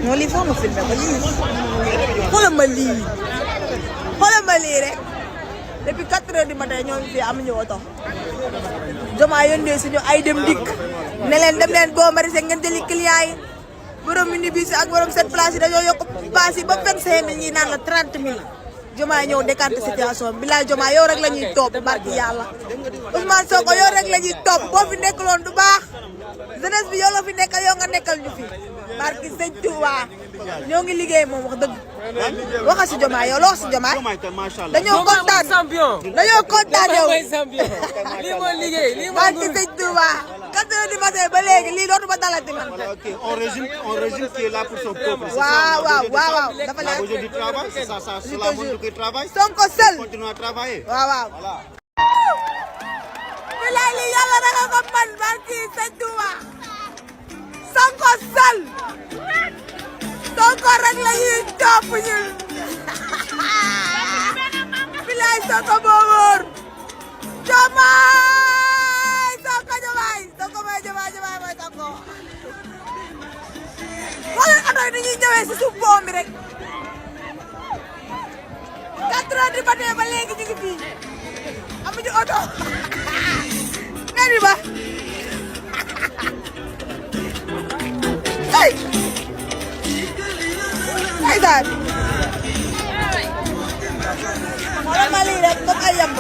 non lii foog nga filmé ko lii xoolal ma lii rek depuis 4 heures du matin ñoo ngi fi amuñu oto Diomaye yónnee suñu ay dem dikk ne leen dem leen boo marisé ngeen jëli client yi borom minibus ak borom 7 places yi dañoo yokk paas yi ba 25000 ñi naan la 30000 Diomaye ñëw décanté situation bi bilaay Diomaye yow rek la ñuy topp barki yàlla Ousmane Sonko yow rek la ñuy topp boo fi nekkaloon du baax jeunesse bi yow la fi nekkal yow nga nekkal ñu fi barki sëñ Touba ñoo ngi liggéey moom wax dëgg waxa si Diomaye yow loo wax si Diomaye dañoo kontaan yow lii mooy liggéey lii mooy barki sëñ Touba 4 heures du matin ba léegi lii dootuma dalati man. On régime qui est là pour son peuple. waaw dafa la mesure du travail, c'est ça, c'est la mesure du travail. Sonko seul. Continue à travailler. waaw. bilaay lii yàlla rek a ko man barki sëñ Touba Sonko seul. Sonko rek la ñuy topp ñun. bilaay Sonko moo wóor. Diomaye Sonko mooy Diomaye mooy Sonko. xoolal oto yi dañuy ñëwee si suuf boom bi rek 4 heures du matin ba léegi ñu ngi fii amuñu oto ngeen ba ay daal xoolal ma lii rek comme ay yamb